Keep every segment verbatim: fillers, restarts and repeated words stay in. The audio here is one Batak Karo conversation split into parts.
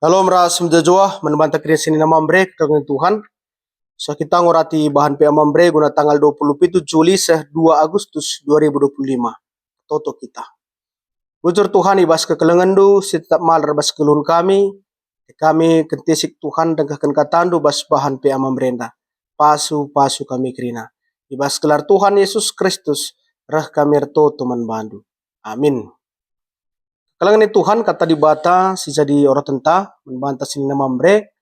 Shalom ras mejuah-juah, man banta kerina senina Mamre kekelengen Tuhan. Seh kita ngurati bahan P A Mamre guna tanggal dua puluh pitu Juli seh dua Agustus dua ribu dua puluh lima. Toto kita. Bujur Tuhan, i bas kekelengenNdu si tetap malar bas kegeluhen kami, kami kentisik Tuhan dengkehken kataNdu bas bahan P A Mamre enda. Pasu-pasu kami kerina. I bas gelar Tuhan Yesus Kristus, reh kami ertoto man bandu. Amin. Kekelengen Tuhan, kata Dibata si jadi oratenta, man banta senina Mamre,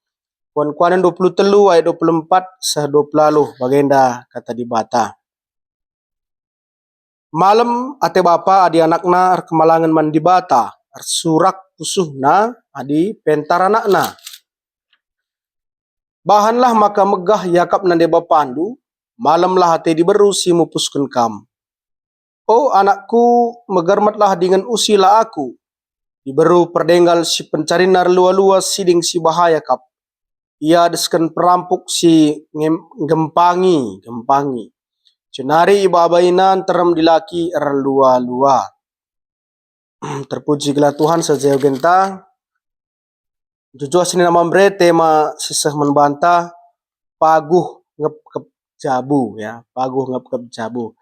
Kuan-kuanen dua puluh telu ayat dua puluh empat seh dua puluh alu, bagenda kata Dibata. Malem ate bapa adi anakna erkemalangen man Dibata, ersurak pusuhna adi pentar anakna. Bahanlah maka megah iakap nande bapandu, malemlah ate diberu si mupusken kam. O anakku, megermetlah dingen usilah aku. Diberu perdenggal si pencarinna erlua-lua siding si bahaya kap. Ia desken perampuk si ngem-, gempangi, gempangi. Jenari ibabaina nterem dilaki erlua-lua. Terpuji gelar Tuhan saja genta. Juah-juah senina Mamre tema si seh man banta, paguh ngepkep jabu, ya, paguh ngepkep jabu.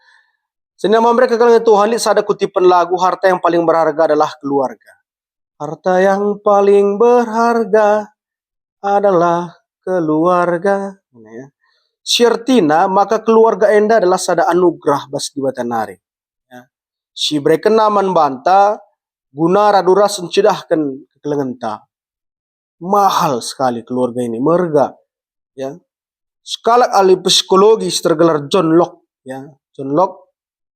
Senina Mamre kekelengen Tuhan, lit sada kutipen lagu, "Harta yang paling berharga adalah keluarga." Harta yang paling berharga adalah keluarga. Ini ya. Si ertina maka keluarga enda adalah sada anugerah bas Dibata nari. Ya. Si iberekenNa man banta guna radu ras ncidahken kekelengenta. Mahal sekali keluarga ini, merga. Ya. Sekalak ahli psikologi si tergelar John Locke, ya. John Locke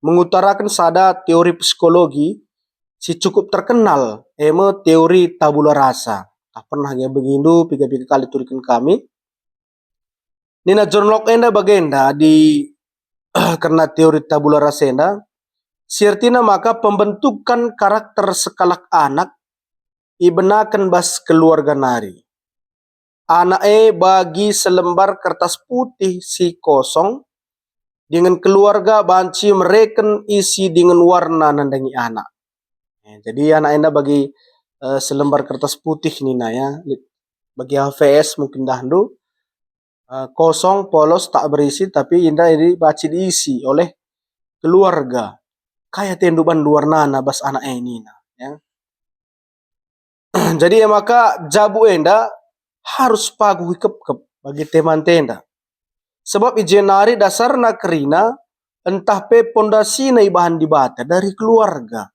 mengutaraken sada teori psikologi si cukup terkenal, e me teori tabula rasa. Tah pernah nge begindu piga-piga kali turiken kami. Nina John Locke enda bagenda di kerna teori tabula rasa enda, si ertina maka pembentukan karakter sekalak anak ibenaken bas keluarga nari. Anak e bagi selembar kertas putih si kosong, dingen keluarga banci mereken isi dingen warna nandangi anak. Eh, jadi anak enda bagi, eh, selembar kertas putih nina ya, bagi H V S mungkin dahndu, eh, kosong, polos, tak berisi, tapi enda ini banci diisi oleh keluarga. Kai atendu bandu warnana bas anak e nina, ya. Jadi e maka jabu enda harus paguh ikepkep bagi teman enda. Sebab i je nari dasarna kerina ntah pe pondasina ibahan Dibata dari keluarga.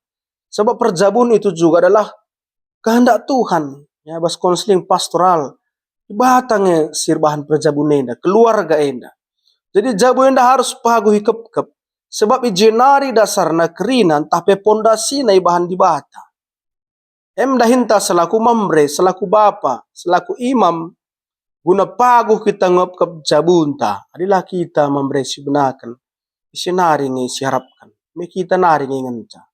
Sebab perjabun itu juga adalah kehendak Tuhan. Ya, bas konseling pastoral, Dibata nge si erbahan perjabun enda, keluarga enda. Jadi jabu enda harus paguh ikepkep. Sebab i je nari dasarna kerina ntah pe pondasina ibahan Dibata. Em dahinta selaku Mamre, selaku bapa, selaku imam, guna paguh kita ngepkep jabunta. Adilah kita Mamre si benaken, ise nari nge siarapken, me kita nari nge ngenca.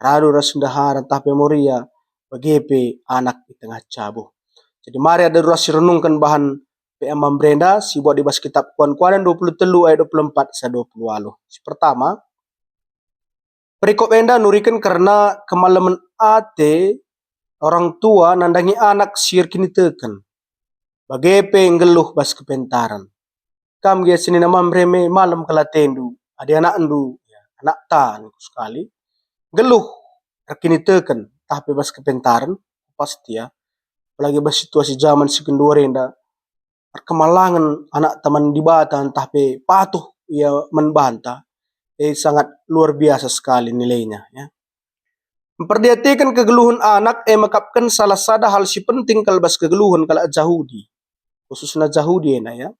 Radu ras ndehara ntah pe Moria, bage pe anak i tengah jabu. Jadi mari ada ras sirenungken bahan P A Mamre enda si buat i bas kitab Kuan-kuanen dua puluh telu ayat dua puluh empat seh dua puluh alu. Si pertama, perikop enda nuriken kerna kemalemen ate orang tua nandangi anak si erkiniteken, bage pe nggeluh bas kepentaren. Kam gia senina Mamre me malem kal atendu, adi anakndu, ya, anakta ningku sekali, nggeluh erkiniteken, ntah pe bas kepentaren, pasti ya, apalagi bas situasi jaman si genduari enda, erkemalangen anakta man Dibata ntah pe patuh ia man banta, eh, sangat luar biasa sekali nilainya, ya. Mperdiateken kegeluhen anak e mekapken salah sada hal si penting kal bas kegeluhen kalak Jahudi, khususna Jahudi ena, ya,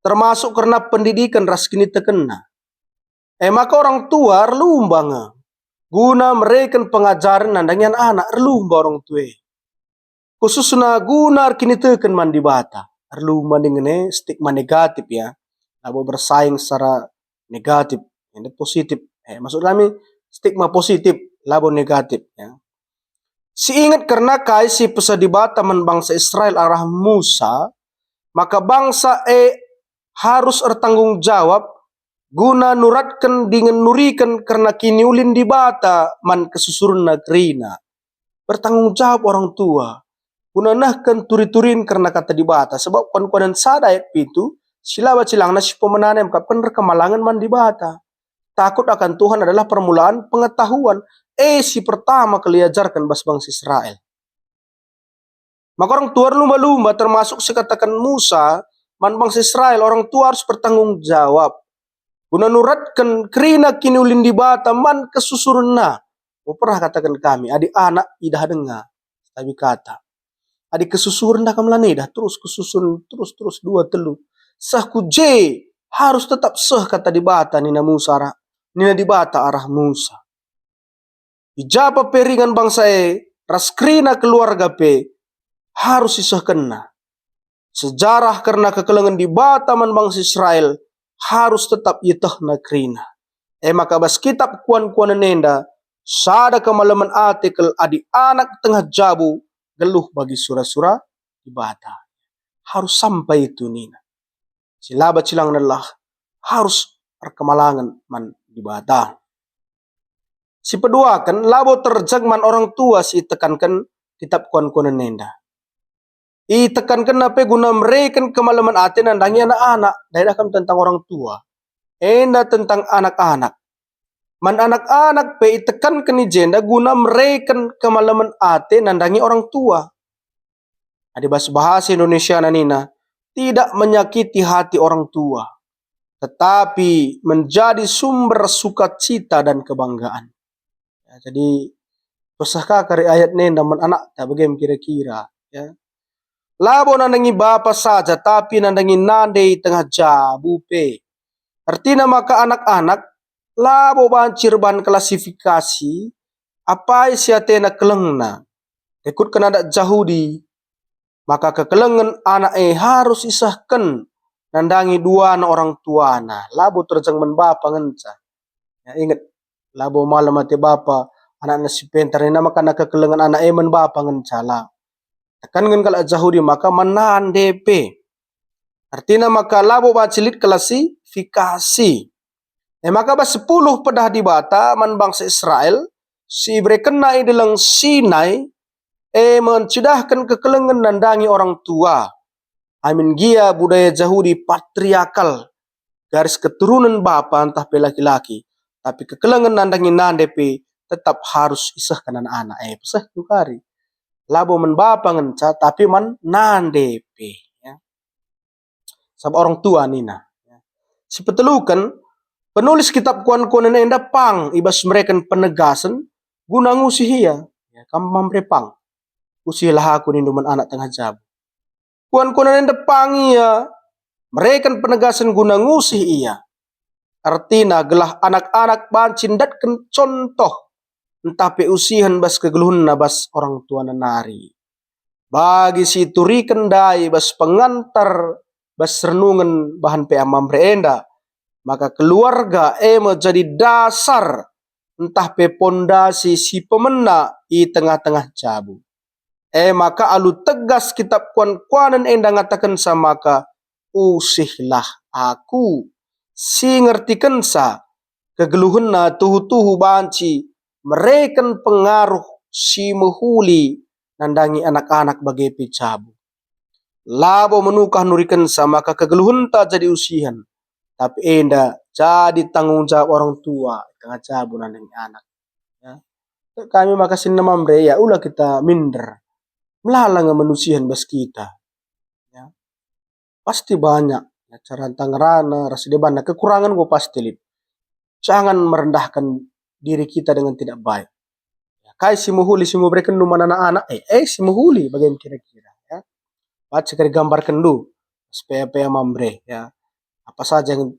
termasuk kerna pendidiken ras kinitekenna. E maka orang tua erlumba nge guna mereken pengajaren nandangi anak-anak, erlumba orang tua e. Khususna guna erkiniteken man Dibata. Erlumba dingen e stigma negatif, ya. Labo bersaing secara negatif, enda positif. Eh, maksud kami stigma positif, labo negatif, ya. Si inget kerna kai si pesa Dibata man bangsa Israel arah Musa, maka bangsa e harus ertanggung jawab guna nuratken dingen nuriken kerna kiniulin Dibata man kesusurenna kerina. Bertanggung jawab orang tua. guna nehken turi-turin kerna Kata Dibata, sebab kuan-kuanen sada ayat pitu, si la bacilangna si pemenana e mekapken erkemalangen man Dibata. Takut akan Tuhan adalah permulaan pengetahuan, e si pertama kal iajarken bas bangsa Israel. Maka orang tua erlumba-lumba, termasuk si kataken Musa man bangsa Israel, orang tua arus bertanggung jawab guna nuratken kerina kiniulin Dibata man kesusurenna. Mperah kataken kami, adi anak idah denga, tabi kata. Adi kesusuren dah kam la nidah, terus kesusuren, terus, terus, dua, telu. Seh ku je, harus tetap seh Kata Dibata, nina Musa arah, nina Dibata arah Musa. I ja pe ringan bangsa e ras kerina keluarga pe harus isehkenna. Sejarah kerna kekelengen Dibata man bangsa Israel harus tetap ietehna kerina. E maka bas kitap kuan-kuanen enda, sada kemalemen ate kal adi anak tengah jabu geluh bagi sura-sura Dibata. Harus sampai itu nina. Si la bacilangna lah harus erkemalangen man Dibata. Si peduaken, labo terjeng man orang tua si itekanken kitap kuan-kuanen enda. Itekankenna pe guna mereken kemalemen ate nandangi anak-anak. Ndai dah kam tentang orang tua. Enda tentang anak-anak. Man anak-anak pe itekanken i jenda guna mereken kemalemen ate nandangi orang tua. Adi bas bahasa Indonesiana nina, tidak menyakiti hati orang tua, tetapi menjadi sumber sukacita dan kebanggaan. Ya, jadi, peseh ka kari ayat nenda man anakta, bage me kira-kira, ya. Labo nandangi bapa saja, tapi nandangi nande i tengah jabu pe. Ertina maka anak-anak labo banci erbahan klasifikasi apai si atena kelengna. Rikutken adat Jahudi, maka kekelengen anak e harus isehken nandangi duana orang tuana, labo terjeng man bapa ngenca. Ya, inget, labo malem ate bapa anakna si pentar nina maka na kekelengen anak e man bapa ngenca, la. Tekanken kalak Jahudi maka man nande pe. Ertina maka labo banci lit klasifikasi. E maka bas sepuluh pedah Dibata man bangsa Israel si iberekenna i Deleng Sinai, e me ncidahken kekelengen nandangi orang tua. Amin gia budaya Jahudi patriarkal, garis keturunen bapa ntah pe laki-laki, tapi kekelengen nandangi nande pe tetap harus isehken anak-anak. Eh, peseh tu kari. Labo man bapa ngenca, tapi man nande pe, ya. Sabap orang tua nina. Si peteluken, penulis kitap kuan-kuanen enda pang i bas mereken penegasen guna ngusih ia. Ya, kam Mamre pang. Usihilah aku, nindu man anak tengah jabu. Kuan-kuanen enda pang ia mereken penegasen guna ngusih ia. Ertina gelah anak-anak banci ndatken contoh ntah pe usihen bas kegeluhenna bas orang tuana nari. Bagi si ituriken ndai bas pengantar bas renungen bahan P A Mamre enda, maka keluarga e me jadi dasar ntah pe pondasi si pemena i tengah-tengah jabu. E maka alu tegas kitap kuan-kuanen enda ngatakenca maka, "Usihlah aku." Si ngertikenca kegeluhenna tuhu-tuhu banci mereken pengaruh si mehuli nandangi anak-anak bage pe jabu. Labo menukah nurikenca maka kegeluhenta jadi usihen, tapi enda jadi tanggung jawab orang tua i tengah jabu nandangi anak. Ya. Kami maka si nina Mamre, ya, ula kita minder. Melala nge me usihen bas kita. Ya. Pasti banyak, ya, cara ngerana ras debanna kekurangan enggo pasti lit. Jangan merendahkan diri kita dengan tidak baik. Ya, kai si mehuli si muberekenndu man anak-anak? Eh, eh, si mehuli bage me kira-kira, ya. Baca kari gambarkenndu, P A P A Mamre, ya. Apa saja yang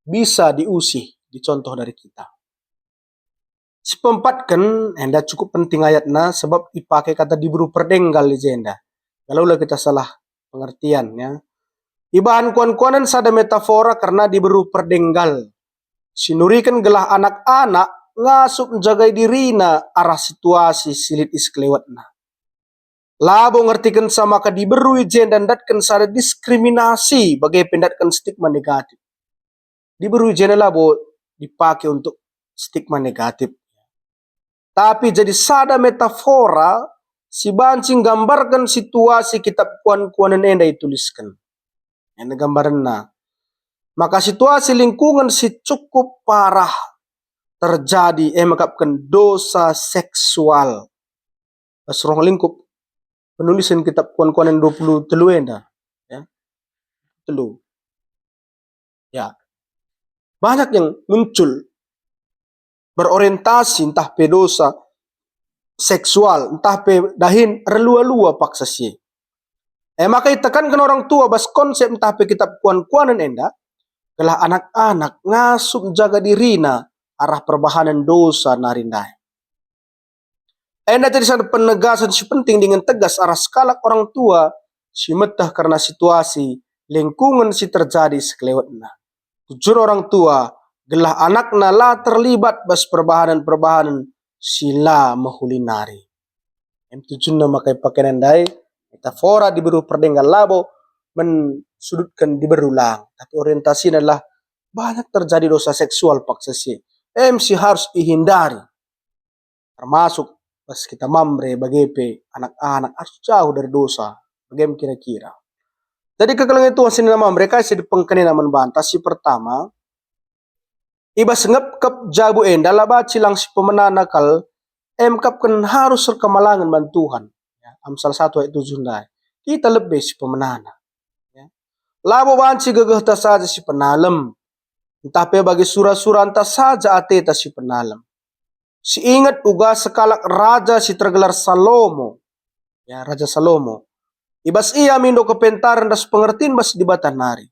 bisa diusih, dicontoh dari kita. Si peempatken enda cukup penting ayatna, sebab ipake kata diberu perdenggal i jenda. Kalau la kita salah pengertian, ya. Ibahan kuan-kuanen sada metafora kerna diberu perdenggal. Si nuriken gelah anak-anak ngasup njagai dirina arah situasi si lit i sekelewetna. Labo ngertikenca maka diberu i jenda ndatken sada diskriminasi bage pe ndatken stigma negatif. Diberu i jenda labo dipake untuk stigma negatif. Tapi jadi sada metafora si banci nggambarken situasi kitab kuan-kuanen enda itulisken. Enda gambarenna. Maka situasi lingkungen si cukup parah terjadi, e mekapken dosa seksual. Pas ruang lingkup penulisan kitab kuan-kuanen dua puluh telu enda, ya. Telu. Ya. Banyak yang muncul berorientasi ntah pe dosa seksual, ntah pe dahin erlua-lua paksa si. E maka itekanken orang tua bas konsep ntah pe kitab kuan-kuanen enda, gelah anak-anak ngasup njaga dirina arah perbahanen dosa nari ndai. Enda jadi sada penegasan si penting dingen tegas arah sekalak orang tua si meteh kerna situasi lingkungen si terjadi sekelewetna. Tujun orang tua gelah anakna la terlibat bas perbahanen-perbahanen si la mehuli nari. Em tujunna maka pakaian ndai, metafora diberu perdenggan labo mensudutken diberu lang, tapi orientasina adalah banyak terjadi dosa seksual paksa si. Em si harus ihindari. Termasuk bas kita Mamre bage pe anak-anak harus jauh dari dosa. Bage me kira-kira. Jadi kekelengen Tuhan senina Mamre kai si dipengkenina man banta? Si pertama, i bas ngepkep jabu enda la banci lang si pemenana kal, e mekapken harus erkemalangen man Tuhan. Ya, Amsal satu ayat tujuh ndai. Kita lebe si pemenana. Ya. Labo banci gegehta saja si penalem, ntah pe bagi sura-suranta saja ateta si penalem. Si inget uga sekalak raja si tergelar Salomo. Ya, Raja Salomo. I bas ia mindo kepentaren ras pengertin bas Dibata nari.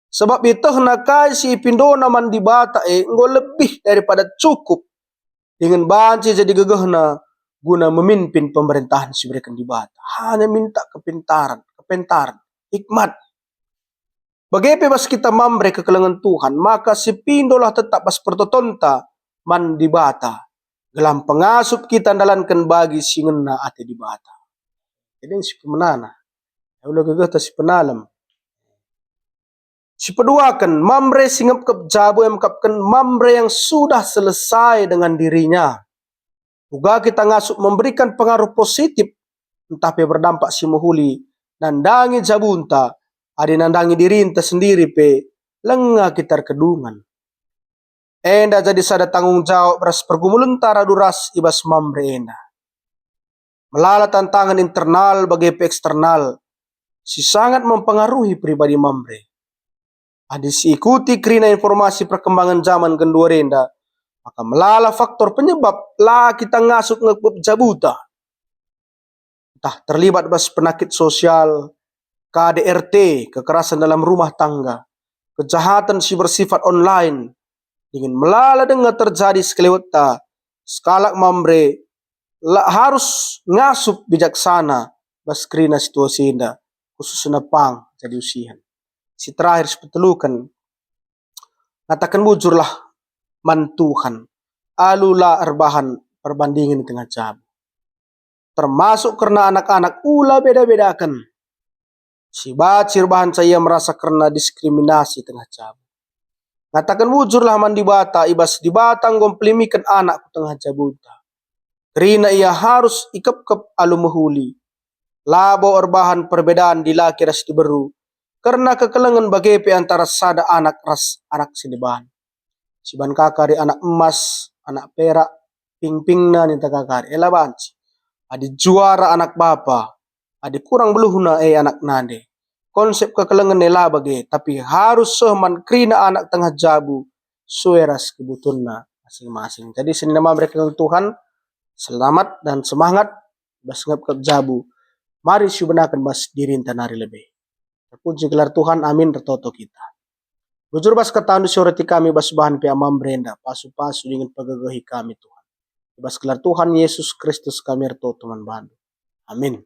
Sebab ietehna kai si ipindona man Dibata e enggo lebih daripada cukup dingen banci jadi gegehna guna memimpin pemerintahan si ibereken Dibata. Hanya minta kepintaran, kepentaren, hikmat. Bage pe bas kita Mamre kekelengen Tuhan, maka sipindolah tetap bas pertotonta man Dibata, gelah pengasup kita ndalanken bagi si ngena ate Dibata. Jadi si pemenana, ula gegehta si penalem. Sipeduaken, Mamre si ngepkep jabu e mekapken Mamre yang sudah selesai dengan dirinya. Uga kita ngasup memberikan pengaruh positif, ntah pe berdampak si mehuli, nandangi jabunta, adi nandangi dirinta sendiri pe, langa kita erkedungan. Enda jadi sada tanggung jawab ras pergumulenta radu ras i bas Mamre enda. Melala tantangen internal bage pe eksternal si sangat mempengaruhi pribadi Mamre. Adi siikuti kerina informasi perkembangan zaman genduari enda, maka melala faktor penyebab la kita ngasup ngepkep jabuta. Ntah terlibat bas penakit sosial, K D R T, kekerasan dalam rumah tangga, kejahatan si bersifat online, dingen melala denga terjadi sekelewetta, sekalak Mamre la harus ngasup bijaksana bas kerina situasi enda, khususna pang jadi usihen. Si terakhir, sipeteluken, ngataken bujurlah man Tuhan, alu la erbahan perbandingen i tengah jabu. Termasuk kerna anak-anak, ula beda-bedaken. Si banci erbahanca ia merasa kerna diskriminasi i tengah jabu. Ngataken bujurlah man Dibata, i bas Dibata enggo mpelimiken anak ku tengah jabunta. Kerina ia harus ikepkep alu mehuli. Labo erbahan perbedaan dilaki ras diberu, kerna kekelengen bage pe antara sada anak ras anak si deban. Si ban ka kari anak emas, anak perak, pingpingna ninta ka kari, e la banci. Adi juara anak bapa, adi kurang beluhna e anak nande. Konsep kekelengen e la bage, tapi harus seh man kerina anak tengah jabu, sue ras kebutuhenna masing-masing. Jadi senina Mamre kekelengen Tuhan, selamat dan semangat bas ngepkep jabu. Mari sibenaken bas dirinta nari lebe. Terpuji gelar Tuhan, amin, ertoto kita. Bujur bas kataNdu si oreti kami bas bahan pe Mamre enda, pasu-pasu dingen pegegehi kami, Tuhan. I bas gelar Tuhan Yesus Kristus kami ertoto man baNdu. Amin.